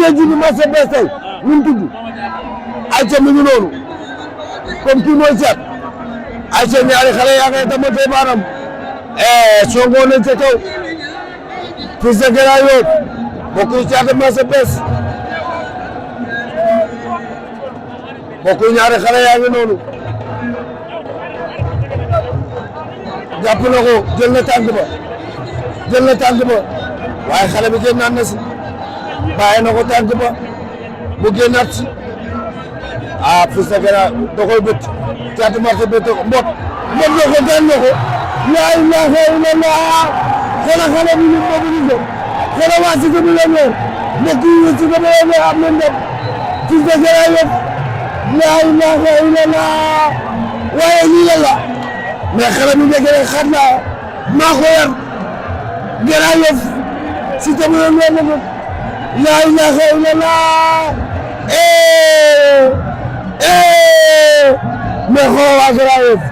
gisee ji bi marché bees tey ñu ngi tudd ayca mi ngi noonu comme kii mooy seet ayca ñaari xale yaa ngay damante baaraam songoo nañ ca kaw Fils de Grand Yoff bokkuñ caatu marché bees bokkuñ ñaari xale yaa ngi noonu jàpp na ko jël na tànk ba waaye xale bi génnaat na si bàyyi na ko tànk ba mu génnaat si Fils de Grand da koy bët caatu marché bët ko mbot na ko daan na ko laa ilaaha illallah xoolal xale bi ñu mobilisé xoolal waa Cité Millionnaire mbokk yi Cité Millionnaire am na ndam Fils de Grand Yoff laa ilaaha illallah waaye lii la la mais xale bi nekk rek xam naa maa ko yar Grand Yoff Cité Millionnaire la laa ilaaha illallah mais xoolal waa Grand Yoff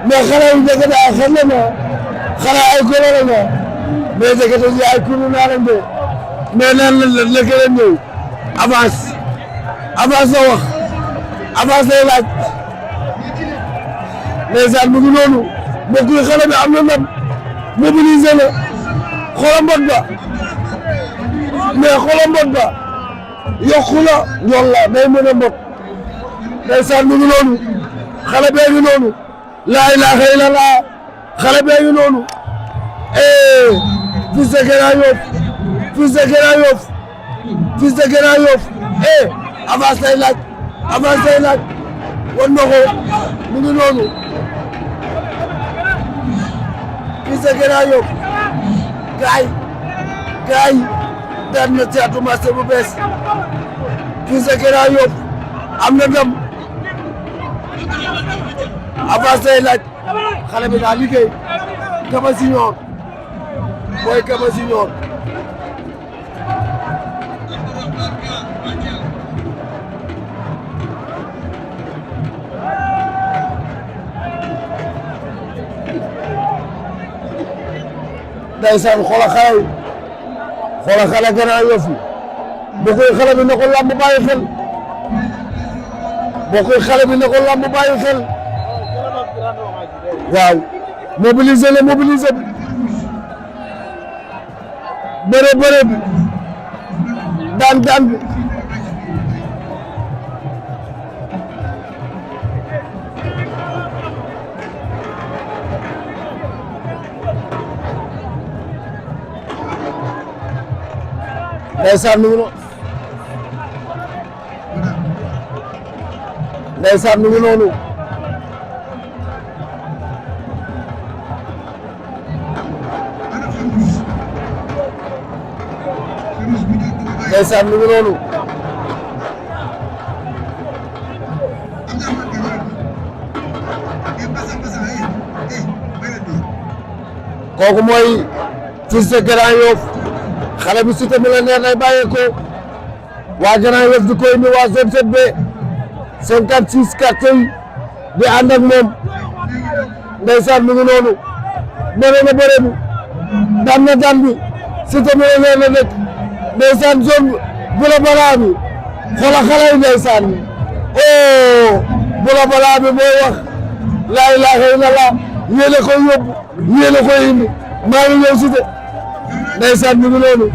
mais xale yu nekk daal xam na ma xale ay góor la ma mais nekk dañuy ay kuréel naa leen de mais naan la gën a ñëw avance la wax avance lay laaj ndeysaan mu ngi noonu mbokk yi xale bi am na ndam mobilisé na xoolal mbot ba mais xoolal mbot ba yokku la ñool la day mën a mbot ndeysaan mu ngi noonu xale bee ngi noonu laa ilaaha illallah xale bee ngi noonu Fils de Grand Yoff Fils de Grand Yoff Fils de Grand Yoff avance lay laaj wan na ko mu ngi noonu Fils de Grand Yoff gaay daan na caatu marché bu bees Fils de Grand Yoff am na ndam avance lay laaj xale bi daa liggéey Kaba Junior mooy Kaba Junior ndeysaan xoolal xale Grand Yoff yi boo koy xale bi na ko làmb bàyyi xel waaw mobiliser bëre bi daan bi ndeysaan mu ngi noonu ndeysaan mu ngi noonu kooku mooy Fils de Grand Yoff xale bi Cité Millionnaire lay bàyyeekoo waa Grand Yoff di koy indi waa zone 7B 56 quartier yi di ànd ak moom ndeysaan mu ngi noonu bëre na bëre bi daan na daan bi Cité Millionnaire la nekk ndeysaan zone bula balaa bi xoolal xale yi ndeysaan bula balaa bi mooy wax laa ilaaha illallah yéen a koy yóbbu yéen a koy indi maa ngi ñëw Cité ndeysaan mu ngi noonu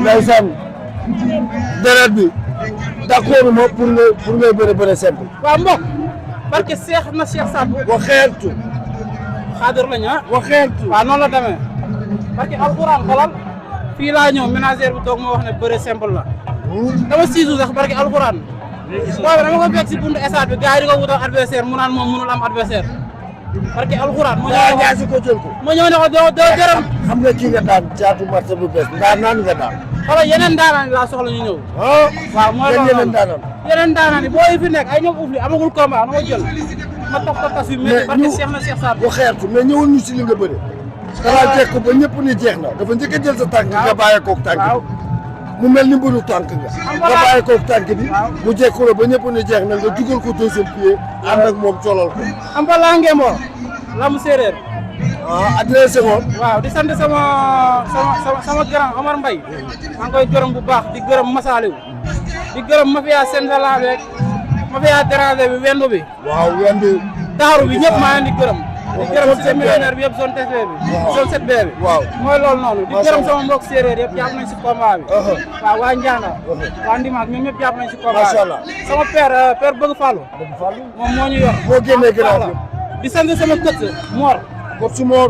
ndeysaan deret bi d'accord mo pour ngay bëre simple waaw mbokk barke Cheikh na Cheikh Sadou waxeetu xaadir lañ waxeetu waaw noonu la demee barke alxuraan xolal fii laa ñëw ménagère bi toog moo wax ne bëre simple la dama siisu sax barke alxuraan boobu dama ko fekk si buntu stade bi gars yi di ko wutal adversaire mu naan moom mënul am adversaire barke alxuraan ma ñëw ne ko doo gërëm xam nga kii nga daan caatu marché bu bees naan nga daan xoolal yeneen daanaan laa soxla ñu ñëw waaw mooy yeneen daanaan boo yi fi nekk ay ñoom ufli amagul combat na ma jël ma tas yu métti barke Cheikh na Cheikh Sadou waxeetu mais ñëwul ñu si li nga bëre dara jeex ko ba ñëpp ni jeex na dafa njëkk a jël sa tànk nga bàyyi koog tànk mu mel ni mbëru tànk nga. nga bàyyi ko tànk bi. mu jekku la ba ñëpp ne jeex na nga dugal ko deuxième pied ànd ak moom colal ko. am fa laa ngemboo lamu séeréer. Adrien Senghor. waaw di sant sama grand Omar Mbaye maa ngi koy gërëm bu baax di gërëm Masaliou di gërëm mafia Senzala beeg mafia déranger bi wendu bi. waaw wendu. daaru bi ñëpp maa leen di gërëm. di gërëm si millionnaire bi yëpp zone TSB bi. zone 7B bi. waaw mooy loolu noonu. di gërëm sama mbokk séeréer yëpp jàpp nañ si combat bi. waaw waa Ndianga. waa Ndimaak ñoom ñëpp jàpp nañ si combat bi. macha allah sama père Bëgg Fallou. moom moo ñu yor. moo génnee grand di sant sama kët Mor. Kot si Mor.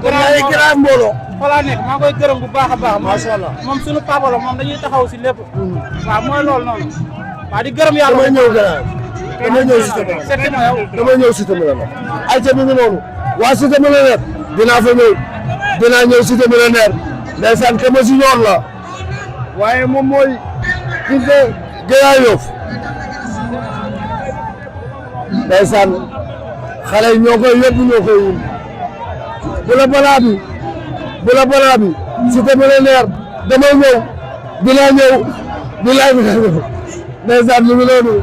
grand mbooloo. fa laa nekk maa ngi koy gërëm bu baax a baax. macha allah moom suñu papa la moom dañuy taxaw si lépp. waaw mooy loolu noonu. waaw di gërëm yàlla. damay ñëw grand damay ñëw si tamit. seeti ma yow. damay ñëw si tamit la. ayca mi ngi noonu. waa Cité Millionnaire. dinaa fa ñëw. dinaa ñëw Cité Millionnaire. ndeysaan Kama Junior la. waaye moom mooy. kii de Grand Yoff. ndeysaan xale yi ñoo koy yóbbu ñoo koy wul. bu la balaa bi Cité Millionnaire damay ñëw dinaa ñëw dinaa ñëw ndeysaan ñu ngi noonu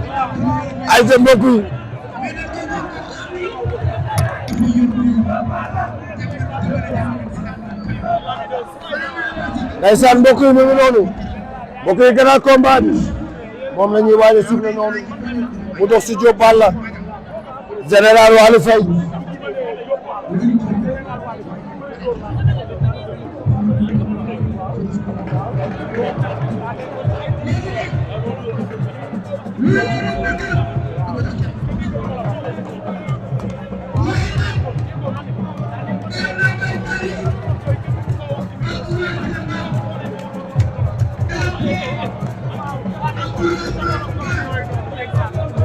ay sa mbokk yi ndeysaan mbokk yi ñu ngi noonu mbokk yi grand combat bi moom la ñuy waaj a sifflé noonu mu dox si Diop Balla général Waly Faye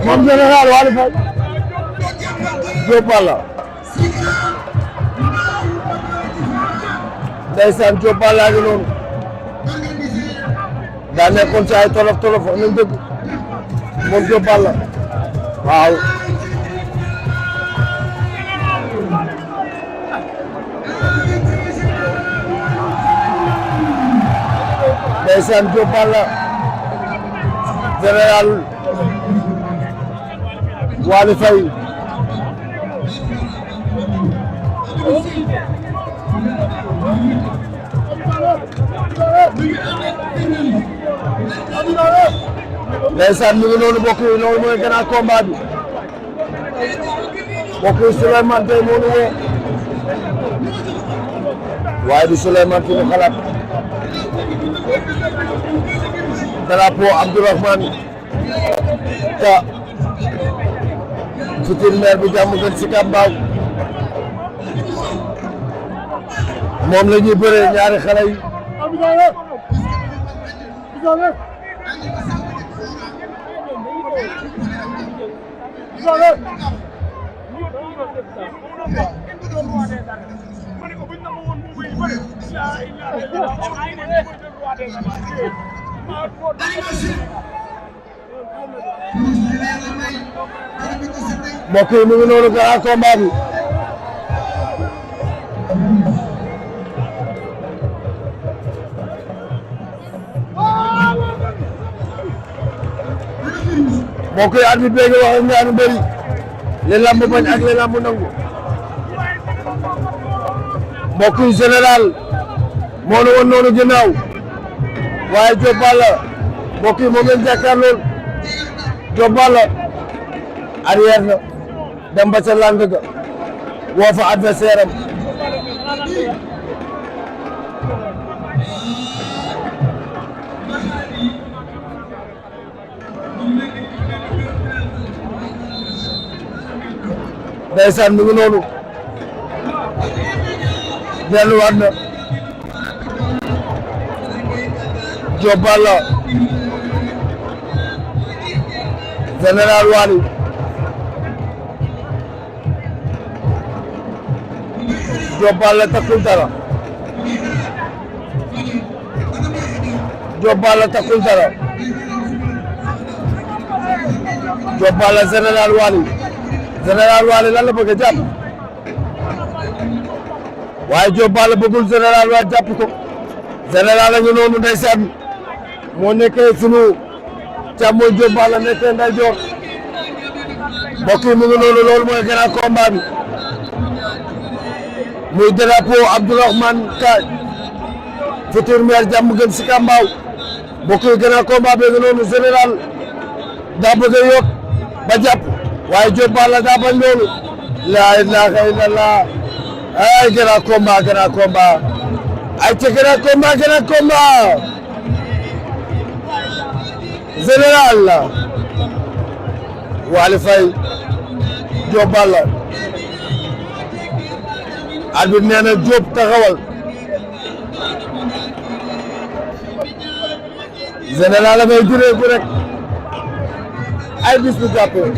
moom général Waly Faye Diop Balla ndeysaan Diop Balla ngi noonu daa nekkoon ci ay tolof wax nañ dëgg moom Diop Balla waaw ndeysaan Diop Balla général Waly Faye ndeysaan mi ngi noonu mbokk yi loolu mooy grand combat bi mbokk yi Souleymane tey moo ñu woo waaye du Souleymane fi mu xalaat drapeau Abdourahmane Ka futur maire bu Diamaguène Sicap Mbao moom la ñuy bëree ñaari xale yi mbokk yi mu ngi noonu grand combat bi mbokk yi at bi béegi wax ak ñaanu bëri li lamb bañ ak li lamb nangu mbokk yi général moo nu woon noonu ginnaaw waaye Diop Balla mbokk yi moo ngeen jàkkaarlool Diop Balla arrière na dem ba ca lang ga woo fa adversaire am ndeysaan mi ngi noonu delluwaat na Diop Balla général Waly Diop Balla takkul dara Diop Balla takkul dara Diop Balla général Waly lan la bëgg a jàpp waaye Diop Balla bëggul général Waly jàpp ko général a ngi noonu ndeysaan moo nekkee sunu càmmoñ Diop Balla nekkee ndeyjoor mbokk yi mu ngi noonu loolu mooy grand combat bi muy drapeau Abdourahmane Ka futur maire Diamaguène Sicap Mbao mbokk yi grand combat bi nga noonu général daa bëgg a yokk ba jàpp waaye Diop Balla daa bañ loolu laa ilaaha illallah ay grand combat ay ca grand combat général la Waly Faye Diop Balla arbitre nee na Diop taxawal général la ngay juree bu rek ay bis bu jàppee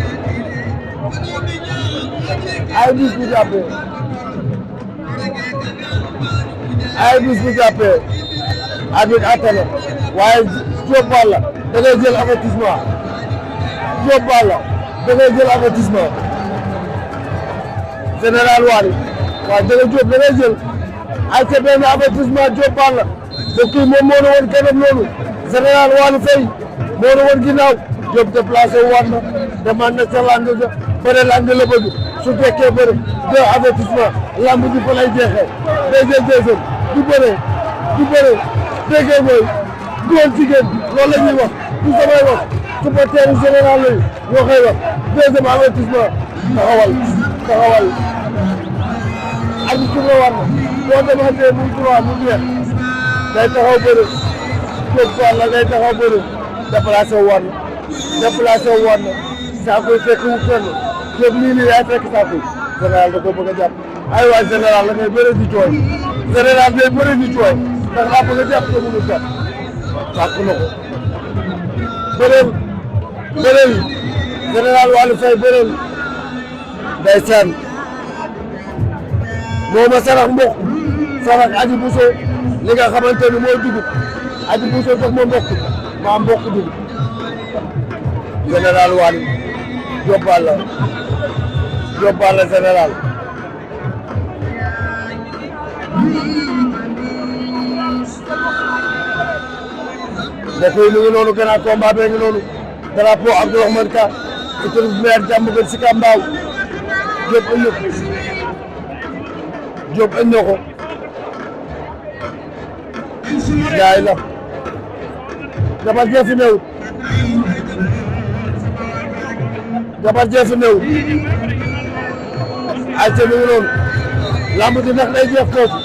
arbitre attana waaye Diop Balla da ngay jël avertissement général Waly waaw da ngay jël ay ca benn avertissement Diop Balla donc moom moo woon kanam loolu général Waly Faye moo woon ginnaaw Diop déplacé waat na demande na ca langue ga bëre langue la bëgg su fekkee bëre deux avertissement lamb ji fa lay jeexee deuxième du bëre déggee mooy góor jigéen loolu la ñuy wax du samay wax supporteru général lañu ñoo koy wax deuxième avertissement taxawal arbitre la war na boo demandé muy droit mu neex day taxaw bëre Diop Balla day taxaw bëre déplacé wu war na saako yi fekk wu fenn Diop lii yaay fekk saako yi général da ko bëgg a jàpp ay waay général la ngay bëre di jooy général day bëre di jooy ndax laa bëgg a jàpp te mënu jàpp fàq na ko bëreel général Waly Faye bëreel ndeysaan moo ma sarax mboq sarax aji buso li nga xamante ni mooy dugub aji buso jox ma mboq ma am mboq dugub général Waly Diop Balla général mbokk yi mu ngi noonu grand combat bee ngi noonu drapeau Abdourahmane Ka futur maire Diamaguène Sicap Mbao Diop ëñ na ko jaay la jabar jeefi newut ay ca mu ngi noonu lamb ji ndax day jeex foofu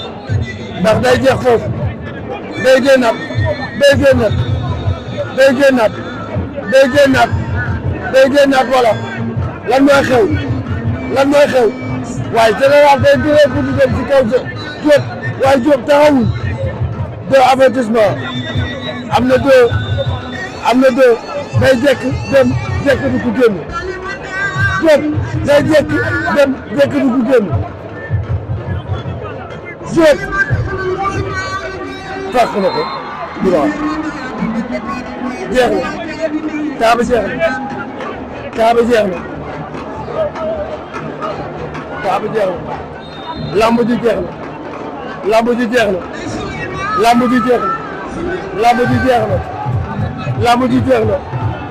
day génnaat wala lan mooy xew waaye général day diree pour di dem ci kaw Diop waaye Diop taxawul deux avertissement am na deux day jekk dem jekk du ko génn Diop day jekk dem jekk du ko génn Diop fàq na ko droit jeex na taa bi jeex na lamb ji jeex na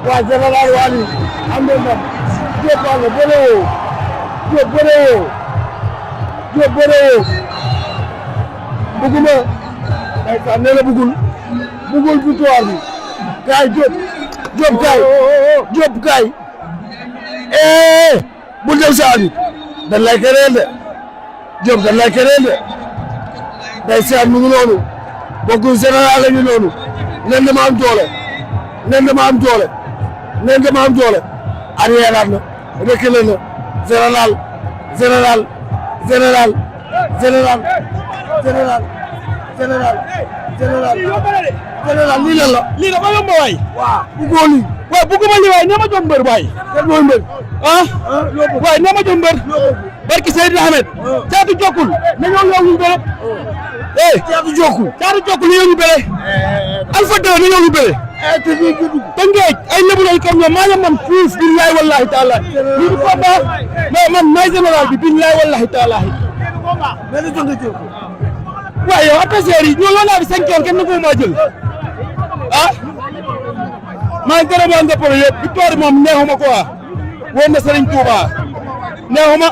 waa général Waly am na ndam Diop Balla bëre woo bëgguma ay ka nee na bëggul victoire bi kaay Diop kaay bul dem sa abi dañ lay kereel de Diop dañ lay kereel de day seet mu ngi noonu bokku général la ñu noonu nen dama am doole arrière na reculé na général lii lan la lii dafa yomb waay waaw bëggoo lii waaw bëgguma lii waay nee ma jox mbër waay kenn mooy mbër waay nee ma jox mbër barki Seydou Ahmed caatu jokkul na ñoo yow ñu bëre caatu jokkul na ñoo ñu bëre Alpha 2 na ñoo ñu bëre Tëngéej ay lébu lañ comme ñoom maa ngi man fuuf billahi wallahi taala lii du combat mais man maay général bi billahi wallahi taala waaye yow adversaire yi ñoo naa fi 5 heures kenn na ko maa jël maa ngi gërëm waa Ngaparou yëpp victoire moom neexuma quoi wóor na Serigne Touba neexuma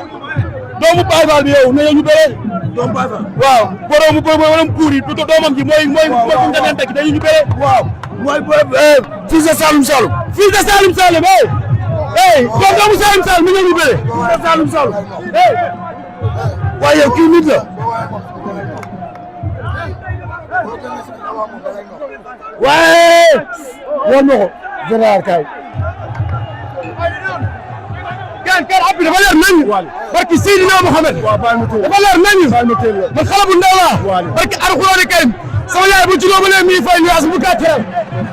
doomu Baye Fall bi yow na ñu bëree. doomu Baye Fall waaw borom kuur yi doomam ji mooy fu ñu demee teg dañu ñu bëree. waaw mooy fils de Saloum Saloum. fils de Saloum Saloum kon doomu Saloum Saloum mi ñëw ñu bëree. fils de Saloum Saloum waaye yow kii nit la. waaye woon na ko général kay kan abi dafa leer nañu barki Seydina Mohamed dafa leer nañu man xale bu ndaw laa barki Alxuraan kay sama yaay bu juróom ba mi fay ñu as bu gàttal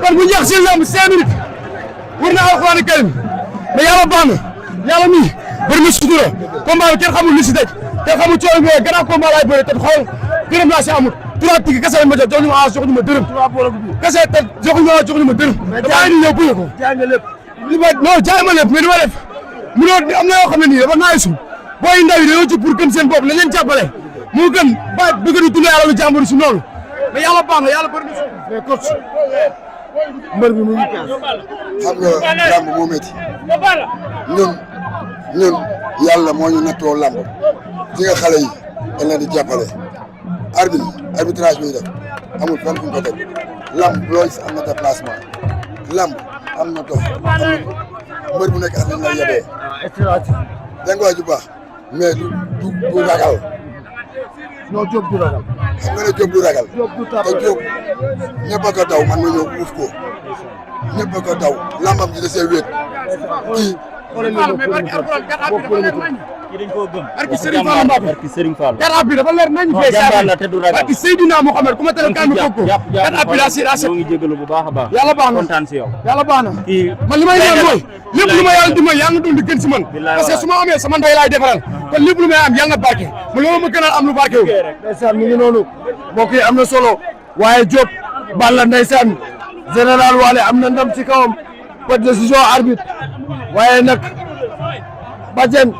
kon bu ñeex si lamb 5 minutes war na Alxuraan kay mais yàlla baax na yàlla mi bari na sutura combat bi kenn xamul lu si daj kenn xamul coono bi grand combat laay bëre te xool gërëm naa si amut 3 tigg kese lañ ma jox ñu ma jox ñu ma dërëm kese te joxuñu ma dërëm damaa indi ñëw buñu ko li ma non jaay ma lépp mais li ma def munoo am na yoo xam ne nii dafa naay su booy ndaw yi dañoo ci pour gën seen bopp la leen jàppale moo gën ba bëgg di dundee alalu jàmbur si noonu mais yàlla baax na yàlla bëri na mais coach mbër bi mu ngi kaas xam nga làmb moo métti ñun yàlla moo ñu nattoo làmb ci nga xale yi dañ leen di jàppale arbitrage bi def amul fenn fu ñu ko teg lamb looy si am na déplacement lamb am na dox mbër bu nekk ak nañ la yebee da nga waaju baax mais du ragal non Diop du ragal xam nga ne Diop du ragal te Diop ñëpp a ko daw man ma ñëw uuf ko ñëpp a ko daw lambam ji da see wéet kii kii dañ koo gëm. barki Serigne Fall Mbacke barki Serigne Fall. garab bi dafa leer nañ fee jàmbaar la te du ragal. barki Seydina Mohamed ku ma tere kan ko ko garab bi la si ñoo ngi jégalu bu baax a baax. yàlla baax na kontaan si yow. yàlla baax na kii man li may ñaan mooy lépp lu ma yàlla di may yàlla na doon di gën si man parce que su ma amee sama ndey laay defaral kon lépp lu may am yàlla na barke ma loolu ma gënal am lu barke wu ndeysaan mi ngi noonu mbokk yi am na solo waaye Diop Balla ndeysaan général Wale am na ndam ci kawam par décision arbitre waaye nag Badiane